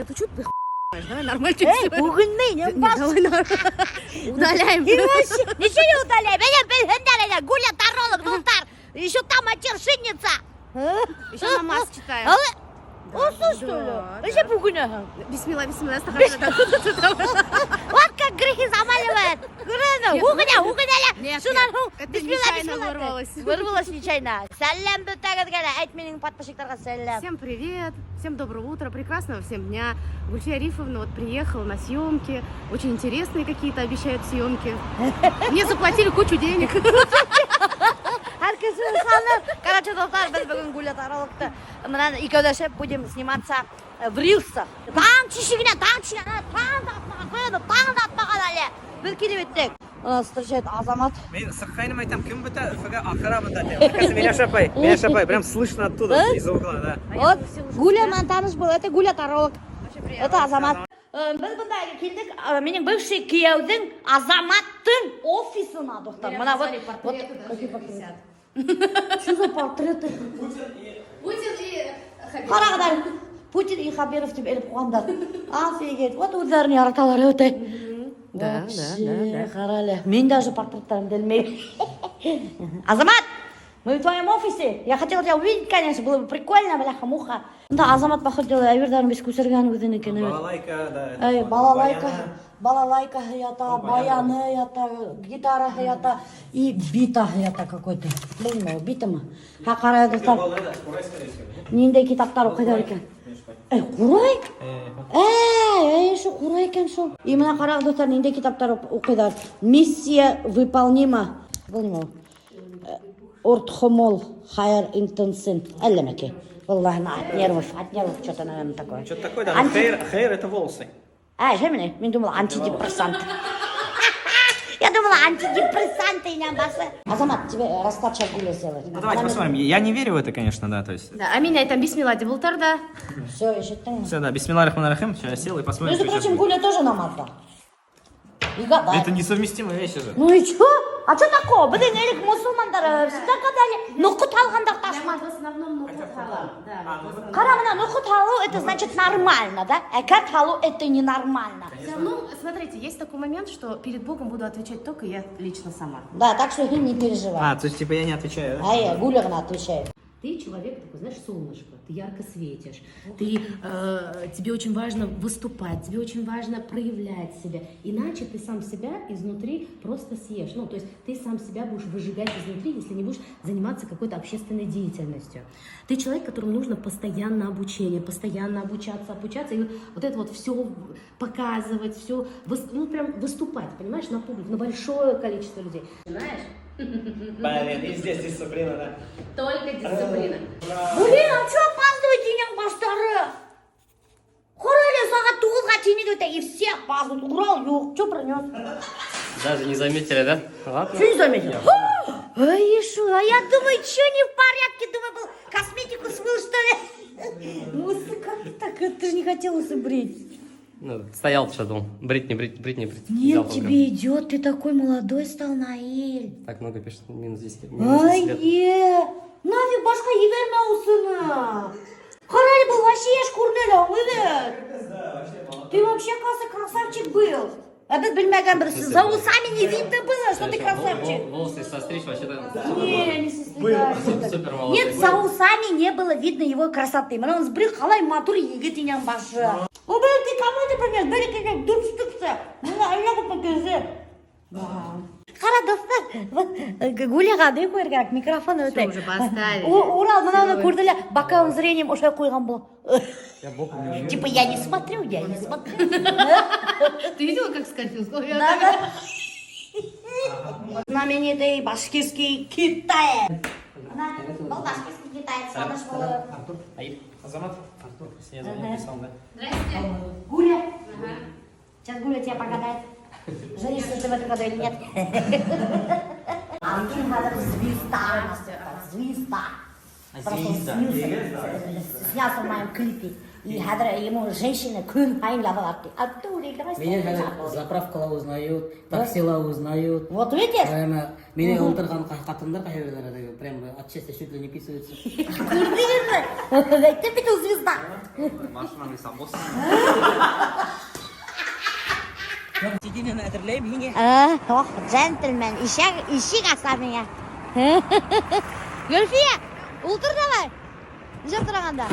Это что ты, давай нормально. Эй, үгенмәй, не Нет, бас. давай нормально. Удаляем. И вообще, ничего не удаляй. Меня белһендәр, Гуля таролог, дуҫтар. Еще там матершинница. Еще намаз читаем. Ошо, что ли? Да. Вообще үгенәһең. Бисмилла, бисмилла, астағфирулла. Вот как грехи замаливает. Күрәме? Нет, Үгенә, үгенә лә. Нет, Шунан нет, һуң это бисмилла, нечаянно бисмилла. вырвалось. Вырвалось нечаянно. Сәләм бөтәгеҙгә лә. Әйт минең подписчиктарға сәләм. Всем привет, всем доброго утра, прекрасного всем дня. Гульфия Арифовна вот приехала на съемки, очень интересные какие-то обещают съемки. Мне заплатили кучу денег. Һәр кеше ышаныр. Короче, дуҫтар, беҙ бөгөн Гуля тарологты менән икәүләшеп будем сниматься в рилсах. Таң тишегенә, таң тишегенә, таң да атмаған, ҡуяны таң да атмаған әле. Беҙ килеп еттек. У нас встречает Азамат. Мин сыҡҡайным әйтәм, кем бөтә Өфөгә аҡыра бында тип. Оказывается, Миләүшә апай, Миләүшә апай, прям слышно оттуда, из-за угла, да. Вот, Гуля менән таныш был, это Гуля таролог. Это Азамат. Беҙ бында килдек, минең бывший кейәүҙең Азаматтың офисына, дуҫтар. Бына вот, вот какие портреты? Что за портреты? Путин и Ҡарағыҙ әле. Путин и Хабиров тип элеп ҡуйғандар. Офигеть. Вот үҙҙәрен яраталар үтә. Да, Вообще, да. ҡара әле. Мин даже портреттарымды белмәйем. Азамат, мы в твоем офисе. Я хотела тебя увидеть, конечно, было бы прикольно, бляха-муха. Да, Азамат, походу, әйберҙәрен беҙ күсергән үҙенекен. Балалайка, да. Это Эй, вот, балалайка, баяны. Балалайка ята, баяны. Баяны ята, гитара ята и бита ята какой-то. Белмәйем, битамы? Ха, ҡара, дуҫтар. Был это, ҡурай, скорее всего. Ниндәй китаптар уҡыйҙар икән? Эй, ҡурай? Эй, эй, шул ҡурай икән шул. И бына ҡарағыҙ, дуҫтар, ниндәй китаптар уҡыйҙар. «Миссия выполнима». Был нимә ул? Ортхомол Higher Intention. Әллә нәмәкәй. Валлаһи, от нервов что-то, наверное, такое. Что-то такое, да. Ну, hair, hair это волосы. А, шәме? Мин думала, антидепрессант. Я думала, антидепрессанты инәм башы. Азамат, тебе расклад сейчас Гуля сделает. Ну, давайте посмотрим. Я не верю в это, конечно, да, то есть. Да, а меня там бисмилла тип ултыр да. Все, ишеттеңме? Все, да, бисмилла рахман рахим. Сейчас я сел и посмотрим, Между что сейчас прочим, будет. Гуля тоже намазда. И гадает. Это несовместимые вещи же. Ну и чё? А чё такого? Беҙҙең элек мосолмандар всегда гадали. Ноҡот һалғандар ташма. В основном ноҡот һала. Да. Ҡара, бына ноҡот һалыу, это значит нормально, да? Ә кәрт һалыу, это ненормально. Ну, смотрите, есть такой момент, что перед Богом буду отвечать только я лично сама. Да, так что не переживай. А, то есть, типа, я не отвечаю, да? Ай, Гуля ғына отвечает. Ты человек такой, знаешь, солнышко, ты ярко светишь, тебе очень важно выступать, тебе очень важно проявлять себя, иначе ты сам себя изнутри просто съешь. Ну, то есть ты сам себя будешь выжигать изнутри, если не будешь заниматься какой-то общественной деятельностью. Ты человек, которому нужно постоянно обучение, постоянно обучаться, обучаться, и вот это вот все показывать, все, ну, прям выступать, понимаешь, на публику, на большое количество людей. Знаешь? Блин, и здесь дисциплина, да. Только дисциплина. Блин, а что опаздываете, инәң баштары? Ҡара әле, сәғәт туғыҙға тинек үтә, и все опаздывают. Урал юҡ, что принес? Даже не заметили, да? Ладно. Что не заметил? Ай, шо, а я думаю, что не в порядке? Думаю, был косметику смыл, что ли? Ну, как так? Ты же не хотел усы брить. Ну, стоял, что думал. Брить, не брить, брить, не брить. Нет, Взял только. тебе идет, ты такой молодой стал, Наиль. Так много пишет, минус 10, минус Ай, 10 лет. е, нафиг башҡа ебәрмә усыны. Ҡара әле, был вообще йәш күренә, әйбәт. Ты вообще, кажется, красавчик был. А беҙ белмәгәнбеҙ, за усами не видно было, что ты красавчик. Волосы состричь вообще-то. Не, не состригайся. Супер молодой. Нет, за усами не было видно его красоты. Бына он сбрил, ҡалай матур егет инәң башы. О, блин, ты кому это принес? Бери, как дөмһөктө. Бына әллә покажи. Ҡара, дуҫтар, вот, Гуляға ни ҡуйыр кәрәк, микрофон үтә. уже поставили. Урал, бына уны күрҙе лә, боковым зрением ошолай ҡуйған был. Я боком не Типа, я не смотрю, я не смотрю. Ты видела, как скользил? Да, да. Знаменитый башкирский китаец. Был башкирский китаец, таныш булып. Артур. Аид. Азамат. Артур. С ней звонил, писал, да? Гуля. Сейчас Гуля тебя погадает. Женишься ты в этом году или нет? Артур хәҙер звезда. Звезда. Просто Звезда. снялся в моем клипе. И хәҙер ему женщина көн һайын яҙалар ти. Артурик, давай Меня встретимся. хәҙер заправкала узнают, таксила узнают. Вот видишь? Прямо мине ултырған ҡатындар ҡайһы прям от счастья чуть ли не писаются. Күрҙегеҙме? Әйттем бит, ул звезда. Машинаңды самбос. Сиденье әҙерләйем һиңә. А, ох, джентльмен, ишек аса миңә. Гөлфиә, ултыр давай. Нишләп торағанда?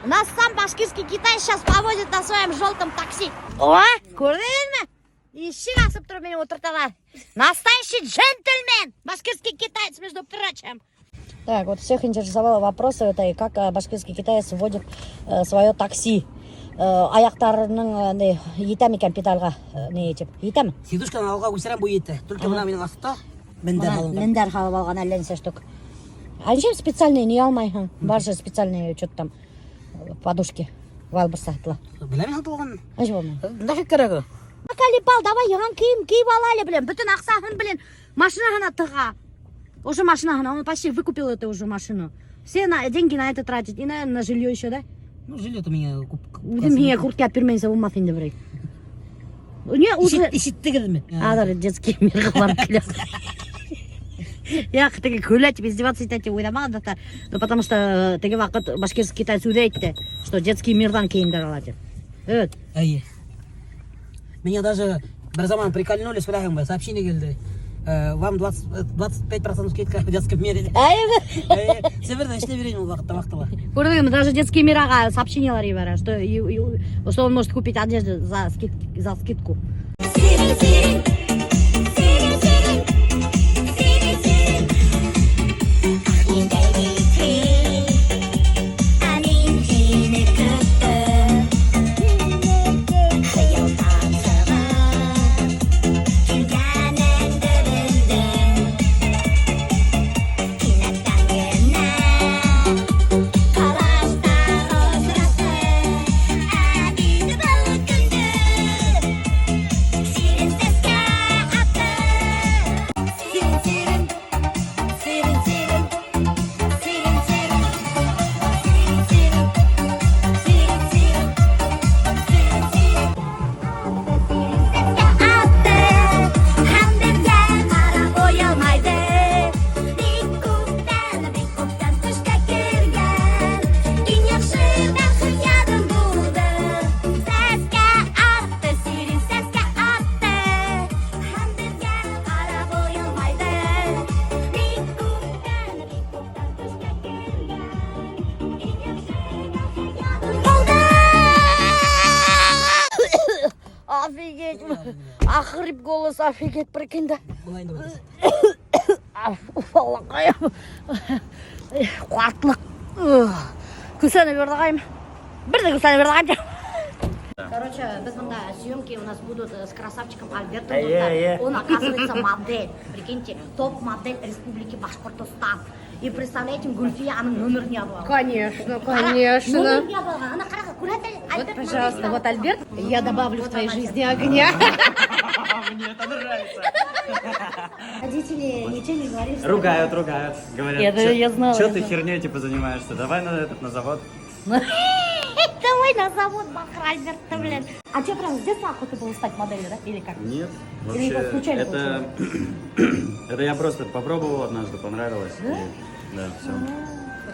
Нас сам башкирский китай сейчас повозит на своем желтом такси. О, күрҙегеҙме? Ишек асып тороп мине ултырталар. Настоящий джентльмен! Башкирский китаец, между прочим. Так, вот всех интересовало вопросы, это и как башкирский китаец водит свое такси. Аяҡтарының ни, етә микән педалға, ни тип? Етәме? Сидушканы алға күсерәм, был етә. Только бына минең аҫта мендәр һалынған. Мендәр һалып алған әллә нисә штук. А ничем специальный не алмайһың? Бар же специальные что-то там подушки. Вайлдберриста һатыла. Беләм һатылған. Ничего булмай. Нафиг кәрәк ул? Калипал, давай яңы кейем кейеп ал әле, блин. Бөтөн аҡсаһын, блин, машинаһына тыға. Уже машинаһына, он почти выкупил эту уже машину. Все на, деньги на это тратить. И, наверное, на жилье еще, да? Ну, жилье-то миңә күп. Үҙем һиңә куртка алып бирмәйенсә булмаҫ инде берәй. Не, уже... Ишеттегеҙме? Аҙыр детский мирға барып килә. Яҡ, теге көлә тип издеваться итә тип уйламаған да. Ну, потому что теге ваҡыт башкирский китаец үҙе әйтте, что детский мирҙан кейемдәр ала тип. Evet. Әйе. Меня даже бер заман прикольнулись, беләһеңме, сообщение килде. Вам 20, 25% скидка в детском мире. Әйе. Себерҙә эшләй бирәйем ул ваҡытта вахтала. Күрҙегеҙме, даже детский мирға сообщениялар ебәрә, что, что он может купить одежду за скидку. Сирень, сирень, сирень, сирень, сирень, сирень. Ах, ниндәй бит Ә мин һине көттөм. Хыялдан сығып, килгәнеңде белдем. Кинәттән генә ҡарашта осраттыҡ. Ә бит был көндө Сирень сәскә атты. Сирень, сирень, сирень, сирень, сирень, сирень, сирень, сирень, сирень, сирень, сирень, сирень. Сәскә атты, һәм беҙгә ҡарап оялмайды. Бик күптән, бик күптән төшкә кергән иң яҡшы бәхет яҙым булды. Сәскә атты, сирень сәскә атты, һәм беҙгә ҡарап оялмайды. Бик күптән, бик күптән төшкә кергән иң яҡшы бәхет яҙым булды. Офигеть. Охрип голос, офигеть, прикинь, да. Былай инде бит. Аллаҡайым. Ҡартлыҡ. Көсәнеп йөрөйөм. Бер ҙә көсәнеп йөрөйөм. Короче, беҙ бында съемки у нас будут с красавчиком Альбертом. Эйе, эйе. Он, оказывается, модель. Прикиньте, топ-модель Республики Башкортостан. И представляете, Гульфия уның номерын яҙып алған. Конечно, конечно. Номерын яҙып алған. Ана ҡарағыҙ, күрһәт әле, Вот, Альберт пожалуйста, модель. вот Альберт, я добавлю в твоей жизни огня. Мне это нравится. Родители ничего не говорили? Что Ругают, ругают. Говорят, Я знала, Че я ты знала. херней типа занимаешься? Давай на этот, на завод. Давай на завод, бахыр Альберт, блин. А что, прям с детства охота было стать моделью, да? Или как? Нет, Или это вообще, случайно это я просто попробовал однажды, понравилось. И, да, все.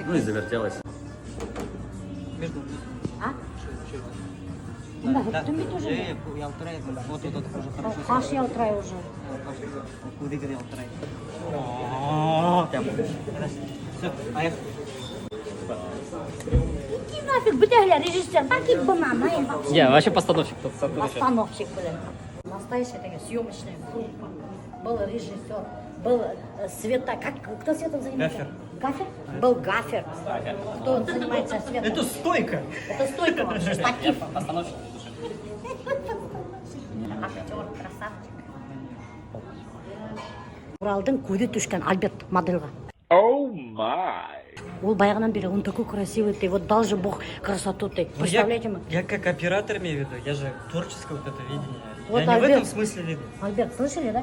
Ну и завертелось. А? Да, вот ты тоже. Ялтырай, вот вот уже хорошо. Ҡаш ялтырай уже. Күҙҙәре ялтырай. Все, аяҡ. Иди нафиг, бөтәһе режиссер. Так и бына, на им вообще. Я вообще постановщик тот самый. Постановщик, блин. Настоящая такая съемочная группа. Был режиссер, был света. Как, кто светом занимается? Гафер. Гафер? Был гафер. Кто он занимается светом? Это стойка. Это стойка вообще, штатив. Постановщик. Актер, красавчик. Уралдың күҙе төшкән Альберт моделгә. Oh my. Ул баяғынан бирле, он такой красивый, ты, вот дал же Бог красоту ты. Представляете мы? Я как оператор имею в виду, я же творческое вот это видение. Вот Я не в Альберт. этом смысле виду. Альберт, слышали, да?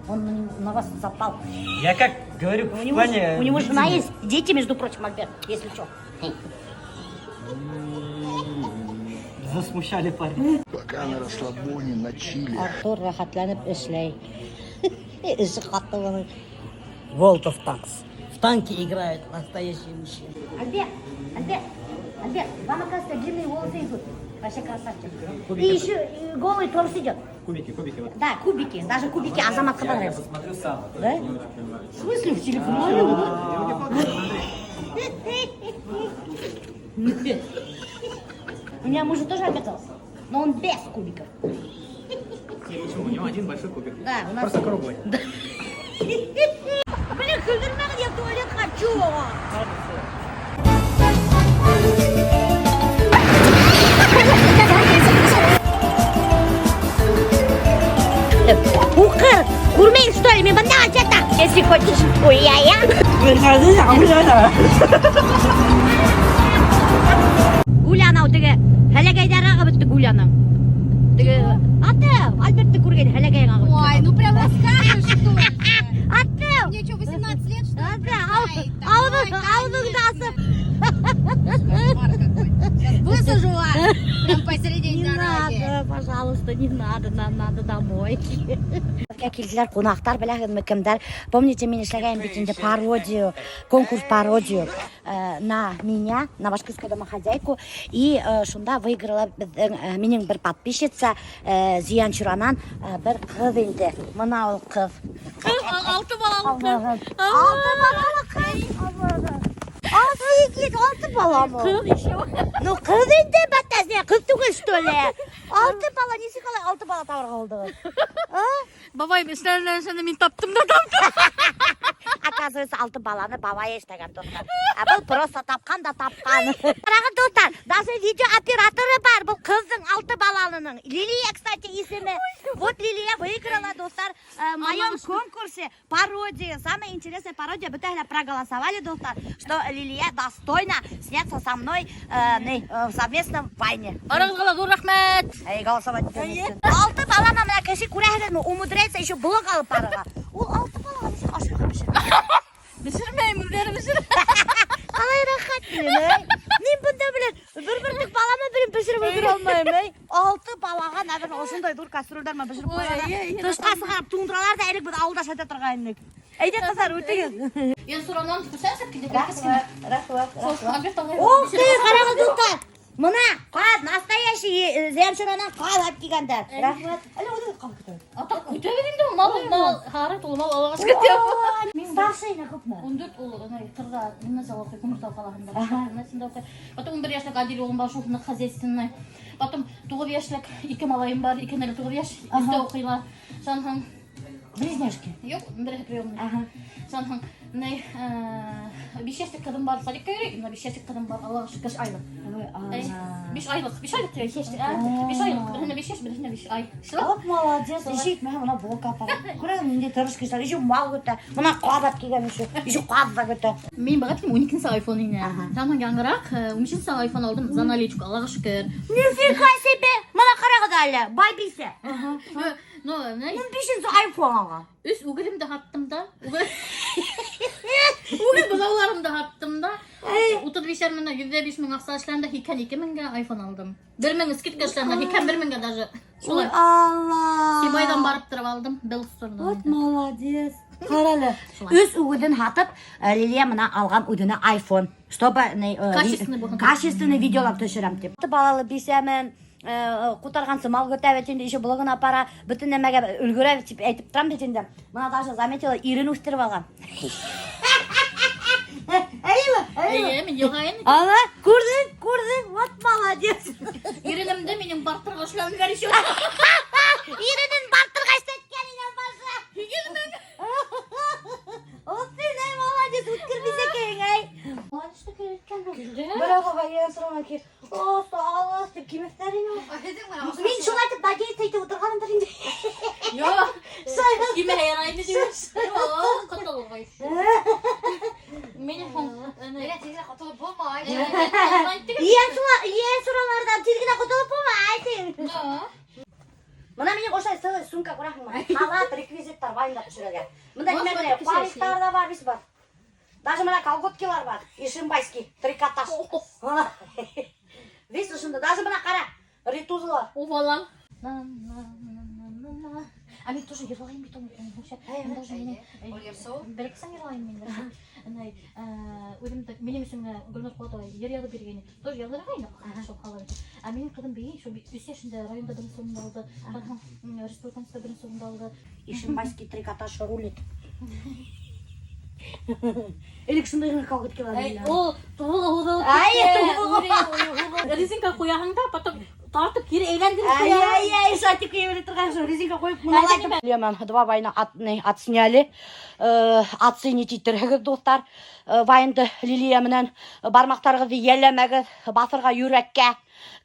Он на вас запал. Я как говорю, У в него, плане у него жена видения. есть, дети, между прочим, Альберт, если что. Засмущали парня. Пока на расслабоне, на чиле. Артур рәхәтләнеп эшләй. Эше ҡаты уның. World of Tanks. В танки играют настоящие мужчины. Альберт, Альберт, Альберт, вам, оказывается, длинные волосы идут. Вообще красавчик. И еще и голый торс идет. Кубики, кубики. Вот. Да, кубики. Даже кубики Азаматҡа Я понравились. посмотрю сам. а то Да? я не очень понимаю. В смысле в телефоне? У меня мужа тоже оказался, но он без кубиков. Не, почему? У него один большой кубик. Да, у нас... Просто круглый. Блин, көлдөрмәгеҙ, я в туалет хочу. Һуҡыр, күрмәй что ли, мин бында вообще-то. Если хочешь, ой, я, я. Гуля анау теге һәләкәйҙәр ағып бөттө Гуляның. Теге аты, Альбертты күргән һәләкәй ағып. Ой, ну прям расскажешь, что ли? Аты. Мне что, 18 лет, что ли? Аты, ауыҙ, ауыҙыңды асып. Кошмар какой. Сейчас высажу вас прям посередине Не дороги. надо, пожалуйста, не надо, нам надо домой. Килделәр ҡунаҡтар, беләһегеҙме кемдәр? Помните, мин эшләгәйнем бит инде пародию, конкурс пародию на меня, на башкирскую домохозяйку. И шунда выиграла беҙҙең, минең бер подписчица Зиянчуранан бер ҡыҙ инде. Мына ул ҡыҙ. Алты балалы Алты балалы ҡыҙ. Офигеть, алты баламы? ҡыҙ еще. Ну, ҡыҙ инде, бәтәс, не, ҡыҙ түгел, что ли? Алты бала, нисек алай алты бала табырға булдығыҙ? Бабайым эшләне мин таптым да таптым. Оказывается, алты баланы бабай эшләгән дуҫтар. Ә был просто тапҡан да тапҡан. Ҡарағыҙ, дуҫтар, даже видеооператоры бар был ҡыҙҙың алты балалының. Лилия, кстати, исеме. Вот Лилия выиграла, дуҫтар, в моем конкурсе пародия. Самая интересная пародия. Бөтәһе лә проголосовали, дуҫтар, что Лилия достойна сняться со мной в совместном вайне. Барығыҙға ла ҙур рәхмәт. Эй, голосовать итәм. Алты баланы мына кеше күрәһегеҙме, умудряется еще блог алып барырға. Ул алты балаға нисек ашарға бешерә? Бешермәйем, үҙҙәре бешерә. Ҡалай рәхәт блин, эй. Мин бында блин, бер бөртөк балама блин бешереп өлгөрә алмайым, эй. Алты балаға, наверное, ошондай ҙур кастрюлдәр менән бешереп ҡуялар. Тышҡа сығарып туңдыралар ҙа, элек беҙ ауылда шәтә торған инек. Әйҙә, ҡыҙҙар, үтегеҙ. Йән соранан күсәсек килде. Рәхмәт, рәхмәт. Альберт ағай. Ух ты, ҡарағыҙ, дуҫтар. Мына ҡаҙ, настоящий Зиянчуранан ҡаҙ алып килгәндәр. Рәхмәт. Әле үҙегеҙ ҡаҙ көтәбеҙ. Ата көтәбеҙ инде ул, мал мал һары тулы мал алға көтәбеҙ. Старшийна күпме? 14 улы, ана ҡырҙа гимназияла уҡый, Күмертау ҡалаһында. Гимназияда уҡый. Потом 11 йәшлек Адил улым бар, шул ныҡ хозяйственный. Потом 9 йәшлек ике малайым бар, икеһенә лә 9 йәш, өҫтә уҡыйлар. Шунан һуң Близняшки. Юҡ, береһе приемный. Ага. Шунан һуң ни, 5 йәшлек ҡыҙым бар, садикка йөрөй, мына 5 йәшлек ҡыҙым бар, Аллаға шөкөр, 5 айлыҡ. Эй, 5 айлыҡ, 5 айлыҡ тип йәш, 5 айлыҡ, береһенә 5 йәш, береһенә 5 ай. Шулай. Вот молодец. Еще итмәһә мына блок апара. Күрәһең, ниндәй тырыш кешеләр. Еще мал көтә. Мына ҡаҙ алып килгән еще. Еще ҡаҙ ҙа көтә. Мин быға тиклем 12-нсе айфон ине. Ага. Шунан яңыраҡ 13-нсе айфон алдым за наличку, Аллаға шөкөр. Нифига себе! Мына ҡарағыҙ әле, байбисә. Ну, ни, 15-нсе айфон алған. өс үгеҙемде һаттым да. Үгеҙ быҙауҙарымды һаттым да. 35 меңдән 105 мең аҡса эшләнем дә 82 меңгә айфон алдым. 1 мең скидка эшләнем, 81 меңгә даже. Шулай. Алла! Сибайҙан барып тороп алдым, Белл Сторҙан. Вот молодец. Ҡара әле. Шулай. Өс үгеҙен һатып, Лилия мына алған үҙенә айфон. Чтобы Качественный булһын. Качественный видеолар төшөрәм тип. Балалы бисәмен, ҡутарғансы мал көтә бит инде, еще блогын апара, бөтөн нәмәгә өлгөрә тип әйтеп торам бит инде. Мына даже заметила, ирен үҫтереп алған. Әйеме? Әйеме? Эйе, мин йылғайын. Ана, күрҙең, күрҙең, вот молодец. Иренемде минең бартерға эшләнеләр еще. Иренен бартерға эшләткән инәм башы. Вот син, эй, молодец, үткер бисәкәйең, эй. Бер ағаға йән сораған ки, алыс тип кимәҫтәр ине. Мин шулай тип надеяться итеп ултырғанмындыр инде. Юҡ. Кимәһә яраймы тип. Юҡ, ҡотолғай. Мине һуң Ҡотолоп булмай. Йән сораларҙан тиҙ генә ҡотолоп булмай, тиң. Мына минең ошолай целый сумка күрәһеңме? Халат, реквизиттар вайнда төшөрөлгән. Мында нимә генә, париктар ҙа бар, бис бар. Даже мына колготкилар бар. Ишимбайский, трикотаж. Весь ошонда. Даже мына ҡара. Ритузла. Уфалам. А мин тоже йырлайым бит ул. Даже мине бәләкәстән йырлайым мин вообще. Андай үҙем минең өсөн генә Гөлнур Ҡуатова йыр яҙып биргәйне. Тоже яҙырға ине шул ҡалыр. Ә минең ҡыҙым бейей, шул 3 йәшендә районда беренсе урынды алды. Республиканскийҙа беренсе урынды алды. Ишимбайский трикотаж рулит. Элек шундай ғына колготкилар. Ул тубығы һуҙылып Ай, китә, тубығы. Резинка ҡуяһың да, потом тартып кире әйләндереп Ай, ҡуяһың. ай, ай, шатик кейеп торған шул резинка ҡуйып мыналайтып. Лемон, два вайна отсняли. Оценить итерһегеҙ, дуҫтар. Вайнды Лилия менән бармаҡтарығыҙҙы йәлләмәгеҙ, баҫырға йөрәккә.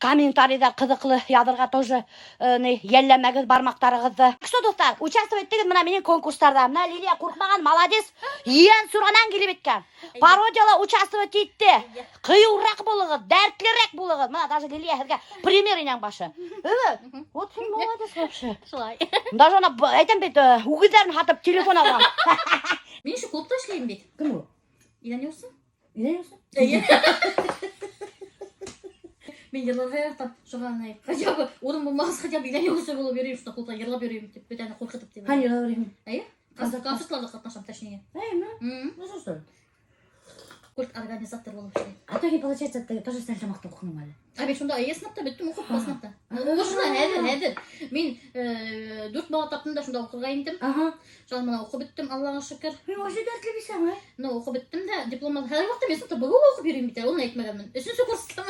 Комментарийҙар ҡыҙыҡлы яҙырға тоже йәлләмәгеҙ бармаҡтарығыҙҙы. Что, дуҫтар, участвовать итегеҙ мына минең конкурстарҙа. Мына Лилия ҡурҡмаған, молодец. Ейән Суранан килеп еткән. Пародияла участвовать итте. Ҡыйыуыраҡ булығыҙ, дәртлерәк булығыҙ. Мына даже Лилия һеҙгә пример инәң башы. Эйе, вот һин молодец вообще. Шулай. Даже ана әйтәм бит, үгеҙҙәрен һатып телефон алған. Мин еще клубта эшләйем бит. Кем ул? Өйләнәсең? Өйләнәсең? Эйе. Мин йырларға яратам. Шуға ана хотя бы урын булмағас, хотя бы өйләнеүсе булып йөрөйөм, шунда клубта йырлап йөрөйөм тип, бөтәһен ҡурҡытып тип. Һин йырлап йөрөйһөң? Эйе. Концертларҙа ҡатнашам, точнее. Эйме? Ну что? Культ организатор булып эшләйем. А то не получается, ты тоже Стәрлетамаҡта уҡының әле. А мин шунда эйе сыныфта бөттөм уҡып, был сыныфта. Ошоно хәҙер, хәҙер. Мин дүрт бала таптым да шунда уҡырға индем. Шунан мына уҡып бөттөм, Аллаға шөкөр. Мин вообще дәртле бисәң, ә? Ну, уҡып бөттөм дә, диплом алдым. Хәҙер ваҡытта мин сыныфта бөгөн уҡып йөрөйөм бит әле, уны әйтмәгәнмен. Өсөнсө курста.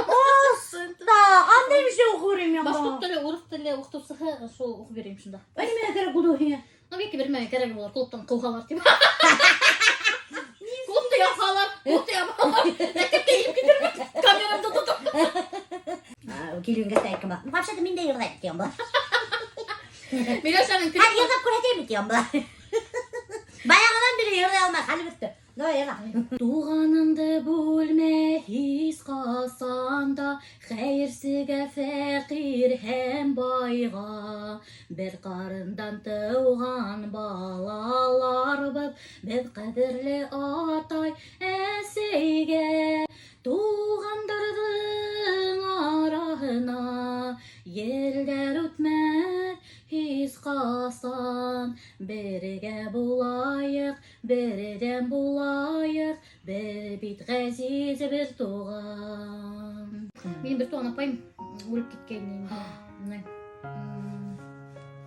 Да, ҡандай бер шәй уҡып йөрөйөм мин. Башҡорт теле, урыҫ теле уҡытыусыһы шул уҡып йөрөйөм шунда. Ә нимәгә кәрәк булды һиңә? Ну, бик белмәйем, кәрәге булыр, клубтан ҡыуһалар тип. Клубты япһалар, клубты япһалар. Мәктәпкә инеп китермен, камерамды тотоп. Килгәнгә әйткән була. Вообще-то мин дә йырлайым тигән була. Миләүшәнең Һәм йырлап күрһәтәйем тигән була. Баяғынан бирле йырлай алмай, хәле бөттө. Давай йырла. Туғаныңды бүлмә һис ҡасан да, хәйерсегә, фәҡир һәм байға. Бер ҡарындан тыуған балаларбыҙ, беҙ ҡәҙерле атай, әсәйгә. Туғандарҙың араһына елдәр үтмәҫ һис ҡасан. Бергә булайыҡ, берҙәм булайыҡ, беҙ бит ғәзиз бер туған. Минең бер туған апайым үлеп киткәйне инде.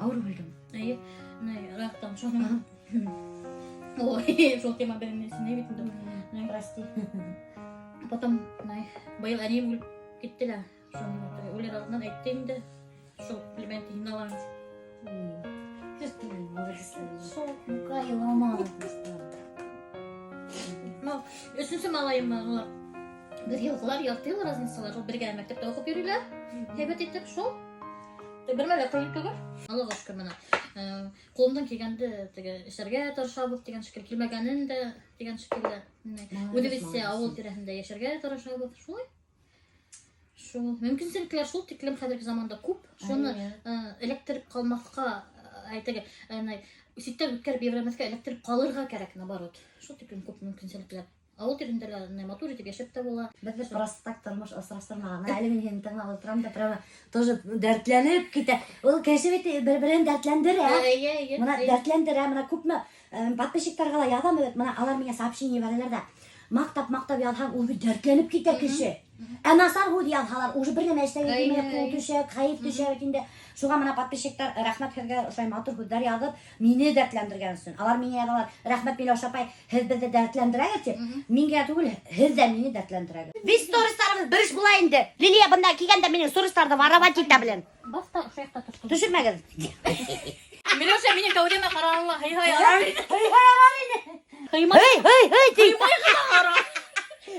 Ауырып үлдеме? Эйе, рактан шуның. Ой, шул тема беҙҙең эсендә бит инде. Прости. Потом, быйыл әнейем үлеп китте лә. Шуны үлер алдынан әйтте инде. Шул племянникты һин алаң. Шул илама. Ну, өсөнсө малайым улар. Бер йылғылар, ярты йыл разницалар. Шул бергә мәктәптә уҡып йөрөйләр. Һәйбәт итеп шул. Бер мәлдә ҡыйын түгел. Аллаға шөкөр, мына ҡулымдан килгәнде теге эшләргә тырышабыҙ тигән шикелле, килмәгәнен дә тигән шикелле. Үҙебеҙсә ауыл тирәһендә йәшәргә тырышабыҙ. Шулай. Шул мөмкинселектәр шул тиклем хәҙерге заманда күп. Шуны эләктереп ҡалмаҫҡа, әйтеге, ситтән үткәреп ебәрмәҫкә, эләктереп ҡалырға кәрәк, наоборот. Шул тиклем күп мөмкинселектәр. Ауыл тирәһендә лә матур итеп йәшәп тә була. Беҙҙе просто так тормош осраштырмаған. Әле мин һине тыңлап ултырам да, прямо тоже дәртләнеп китә. Ул кеше бит бер-береһен дәртләндерә. Эйе, эйе. Мына дәртләндерә, мына күпме подписчиктарға ла яҙам бит, мына алар миңә сообщение ебәрәләр ҙә. Маҡтап-маҡтап яҙһаң, ул бит дәртләнеп китә кеше. Ә насар һүҙ яҙһалар, уже бер нәмә эшләгән килмәй, ҡул төшә, кәйеф төшә бит инде. Шуға мына подписчиктар, рәхмәт һеҙгә ошолай матур һүҙҙәр яҙып, мине дәртләндергән өсөн. Алар миңә яҙалар, рәхмәт Миләүшә апай, һеҙ беҙҙе дәртләндерәгеҙ тип. Мин генә түгел, һеҙ ҙә мине дәртләндерәгеҙ. Беҙ стористарыбыҙ бер эш була инде. Лилия бында килгәндә минең стористарҙы воровать итә беләм. Баҫ та ошо яҡта тотто. Төшөрмәгеҙ. Миләүшә минең кәүҙәмә ҡарағанла һыйһай ара. Һыйһай ара ине. Һыймай. Һый, һый, һый ти. Һыймай ғына ҡара.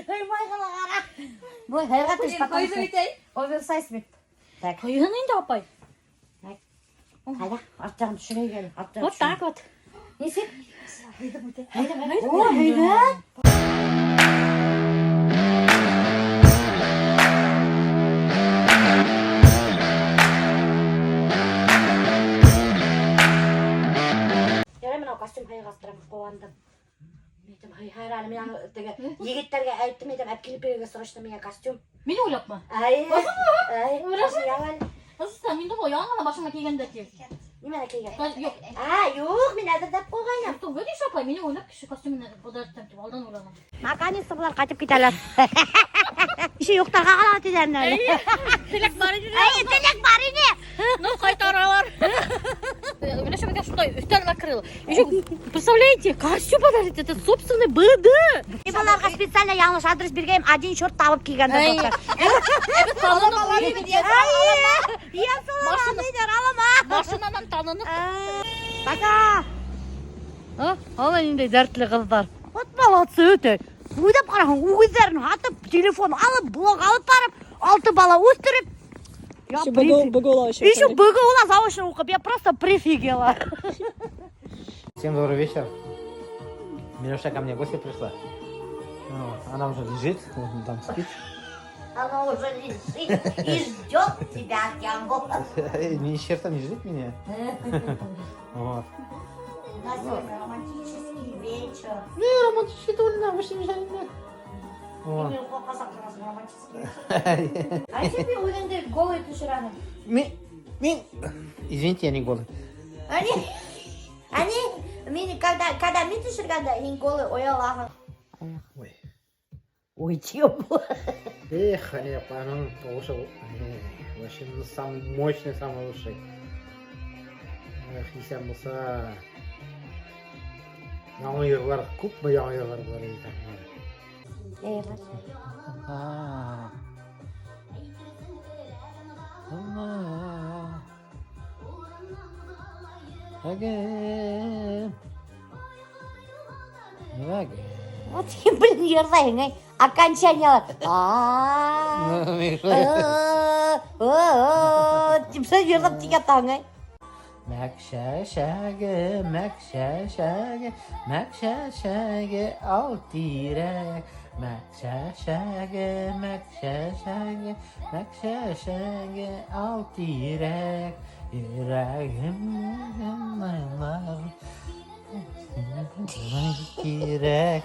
Һыймай ғына ҡара. Бой, һыйға төш, потому что оверсайз бит. Так. Һыйһын инде, апай. Так. Ҡайҙа? Арт яғын төшөрәйек әле. Арт яғын Вот так вот. Нисек? О, һәйбәт. Ярай, мынау костюм һыйғастырам, ҡыуандым. Әйтәм, һай, әле мин аны теге егеттәргә әйттем, әйтәм, әп килеп бирергә срочно миңә костюм. Мине уйлапмы? Әй, әй, яңа. Ысыста, мин думала, яңа ғына башыңа кейгәндә ти. Нимәне кейгән? Юҡ. А, юҡ, мин әҙерләп ҡуйғайным. Что, видишь, апай, мине уйлап кеше костюмын подарить итәм тип алдан уйланым. Наконец-то былар ҡайтып китәләр. Еще йоҡларға ҡала тиҙәр әле. Теләк бар ине. Әй, теләк бар ине. Ну, ҡайтаралар. Меня еще что өҫтәл накрыло. Еще, представляете, костюм подарить, это собственный БД. Мин быларға специально яңылыш адрес биргәйнем, один черт табып килгәндәр. Әй. Дуҫтар. Беҙ таныныҡ. Йә, алама. Машинанан таныныҡ. Пока. А, ана ниндәй дәртле ҡыҙҙар. Вот молодцы өтө. Уйлап ҡараһаң, үгеҙҙәрен һатып, телефон алып, блог алып барып, алты бала үҫтереп. Я Еще БГУ еще. Еще БГУ заочно уҡып, я просто прифигела. Всем добрый вечер. Милюша ко мне в гости пришла. Ну, она уже лежит, вот там спит. Она уже лежит и ждет тебя, Тямбо. Ни черта не ждет меня. Вот. У нас сегодня романтический вечер. Не, романтический довольно, вы что не жарите? Вот. Мин романтический вечер. А если үҙеңде голый төшөрәһең? Мин. Извините, я не голый. Они, мин, когда мин төшөргәндә, һин голый оялаһың. Ой. Ой, тёпло. Эх, не, аның тауышы вообще самый мощный, самый лучший. Эх, иҫән булһа. Яңы йырлар, күпме яңы йырлар бар икән. А. Allah. Again. Again. Вот, блин, йырлайһың, эй. Окончание. А. Ну, мин Тип йырлап тик ятаһың, эй. Мәкшәшәге, мәкшәшәге, мәкшәшәге ал тирәк. Мәкшәшәге, мәкшәшәге, мәкшәшәге ал тирәк. Йөрәгем кирәк.